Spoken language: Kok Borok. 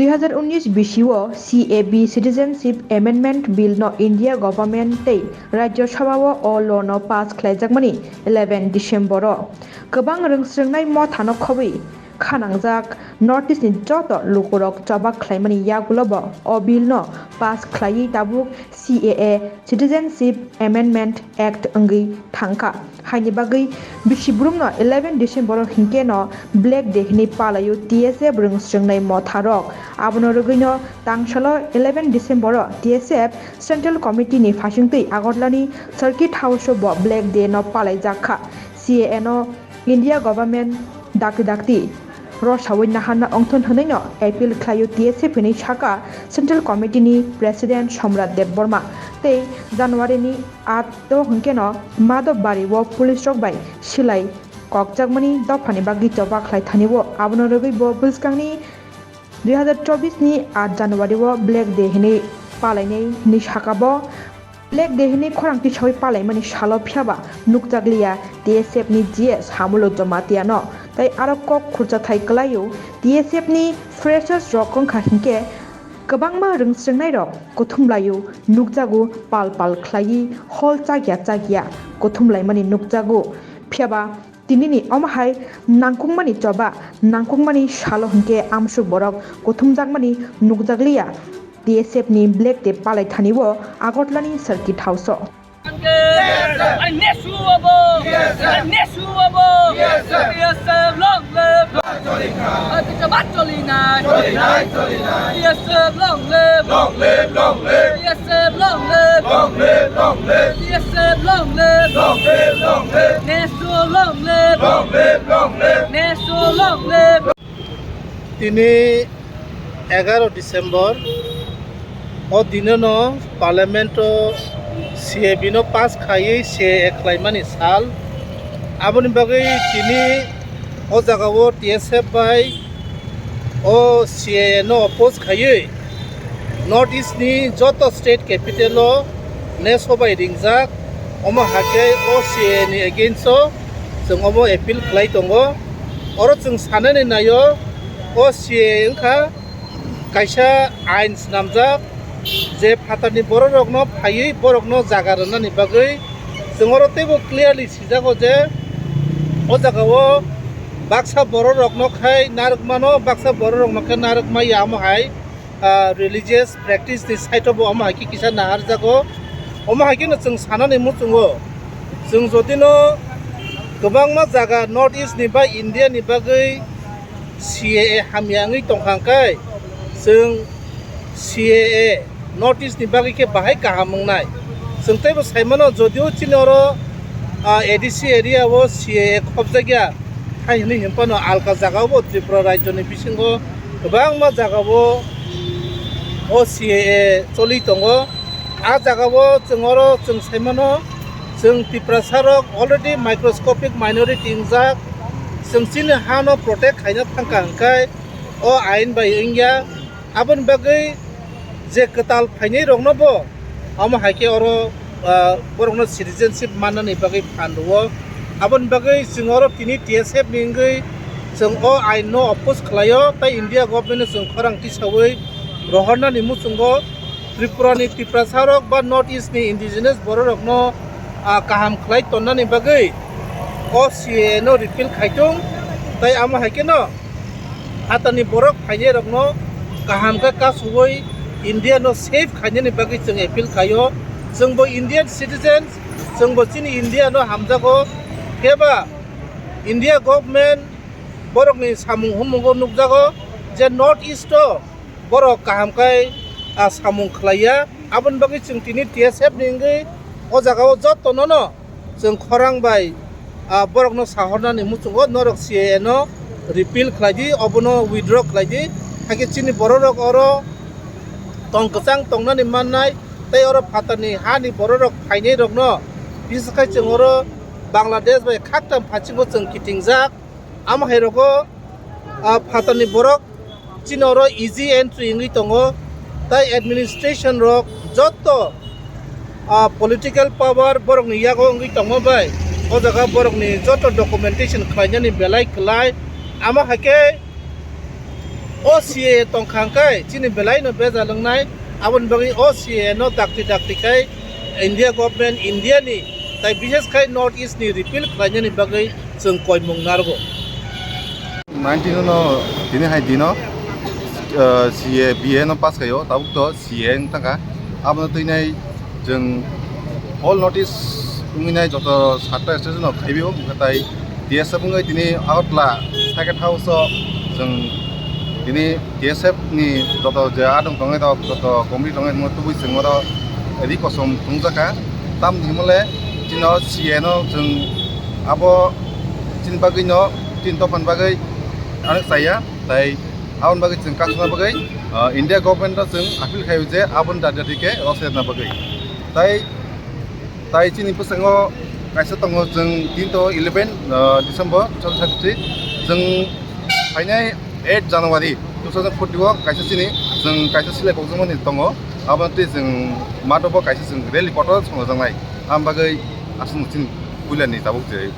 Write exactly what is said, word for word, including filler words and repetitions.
Dui hazar unnish bisio C A B Citizenship Amendment Bill no India Government tei Rajya Sabha o o law no pass khlaijakmani eleven December o. Kwbang rwngsrwngnai mothano khobwi khanangjak North East ni joto lukurok choba khlaimani yagulo bo o bill no pass khlaiwi tabuk C A A Citizenship Amendment Act wngwi thangkha. Haini bagwi bisi borokno eleven December o hinkhe no Black Day hinwi palaio T S F rwngsrwngnai motharok. Abono rwgwino tangsalo eleven December o T S F Central Committee ni phasingtwi Agartala ni Circuit House o bo Black Day no palaijak kha. C A A no India Government dakti dakti rosawi naharna ongthon hwnwi no appeal khlaio T S F hinwi sakha Central Committee ni President Somrat Debbarma. Tei January ni aat o hwnkhe no Madhobari o police rok bai silai kokjakmani dophani bagwi choba khlai thani o. Abono rwgwi bo bwskangni dui hazar chobbish ni aat January o Black Day hinwi palainai hinwi sakha bo. Black Day hinwi khorang tisawi palaimani salo phiyaba nukjakliya T S F ni G S Hamulo Jamatia no. Tai aro kok khurchathai kwlaio T S F ni freshers rok wngkha hinkhe kwbangma rwngsrwngnai rok kuthumlaio nukjago pal pal khlaiwi hol chakya chakya kuthumlaimani nukjago. Phiyaba Tinini omo hai nangkukmani choba nangkukmani salo hinkhe amsuk borok kuthumjakmani nukjakliya. T S F ni Black Day palai thani o Agartala ni Circuit House o. Nesu abo! Nesu abo! T S F long live! Choli nai! Choli nai, choli nai! T S F long live! Long live, long live! T S F long live! Long live, long live! T S F long live! Long live, long live! Nesu long live! Long live, long live! Nesu long live! Tini egaro December, o dinono Parliament o C A B no pass khaiwi C A A khlaimani sal. Aboni bagwi tini o jagao T S F bai o C A A no oppose khaiwi North East ni joto state capital o neso bai ringjak, omo hakhe o C A A ni against o chwng omo appeal khlai tongo. Oro chwng sanani naio, o C A A wngkha kaisa ain swnamjak, je phatarni bororokno phaiwi borokno jaga rwnani bagwi. Chwng oro teibo clearly sijago je o jagao baksa bororokno khai narwkmano, baksa bororokno khe narwkmaya, omo hai ah, religious practice ni side o bo omo hai khe kisa naharjago. Omo hai kheno chwng sanani muchungo, chwng jotino kwbangma jaga North East ni ba India ni bagwi C A A hamya wngwi tongkha hwnkhe, chwng C A A North East ni bagwi khe bahai kaham wngnai. Chwng teibo saimano, jodio chini oro, ah, A D C area o C A A khopjakya hai hwnwi hinphano alka jagao bo Tripura rajyoni bisingo kwbangma jagao o C A A choli tongo. A jagao chwng oro chwng saimano, chwng Tiprasa rok already microscopic minority wngjak. Chwng chini hano protect khaina thangkha hwnkhe o ain bai wngya. Aboni bagwi je kwtal phainai rokno bo omo hai khe oro, ah, borokno citizenship mannani bagwi phan rwo. Aboni bagwi chwng oro tini T S F ni wngwi chwng o ain no oppose khlaio, tei India government no chwng khorang tisawi rohornani muchungo Tripura ni Tiprasa rok ba North East ni indigenous borok rokno, ah, kaham khlai tonnani bagwi o C A A no repeal khai thung, tei amo hai kheno phatarni borok phainai rokno kaham khe kasu-ui India no save khainani bagwi chwng appeal khaio. Chwng bo Indian citizens, chwng bo chini India no hamjago, phiya ba India government borokni samung humungo nukjago je North East o borok kaham khai, ah, samung khlaiya. Aboni bagwi chwng tini T S F ni wngwi o jagao jotono no chwng khorang bai, ah, borokno sahornani muchungo norok C A A no repeal khlai di, obono withdraw khlai di. Hakhe chini bororok oro tong kwchang tongnani mannai, tei oro phatarni hani bororok phainai rokno, bises khai chwng oro Bangladesh bai khaktam phaichingo chwng kitingjak. Amo hai rogo, ah, phatarni borok chini oro easy entry wngwi tongo, tei administration rok joto, ah, political power borokni yago wngwi tongma bai o jaga borokni joto documentation khlainani belai kwlai. Amo hai khe O C A A tongkha hwnkhe chini belaino bejal wngnai, aboni bagwi o C A A no dakti dakti khai India government, India ni, tai bishes khai North East ni repeal khlainani bagwi chwng koimung narwgo. Nineteen no tini hai dino, uh, C A B A no pass khaio, tabuk to C A wng thangkha. Abono twinai chwng all notice wngwi nai joto satta station no khaibio, tai T S F wngwi tini Agartala Circuit House o chwng tini T S F ni joto je adong tongnai rok, joto committee tongnai rok tubui chwng oro ri kosom tungjakha. Tamni hwnle chini C A no chwng abo chini bagwi no, chini dophani bagwi ano chaya, tai aboni bagwi chwng kasna bagwi, ah, India government no chwng appeal khaio je aboni dadi dadi khe rw serna bagwi. Tai, tai chini bwskango kaisa tongo, chwng tin to eleven, ah, December two thousand thirty-three, chwng phainai eight January two thousand forty o kaisa chini chwng kaisa silai kokjakmani tongo, abo twi chwng mato bo kaisa chwng rally kotor songjaknai, aboni bagwi aswk chini puilani tabuk je.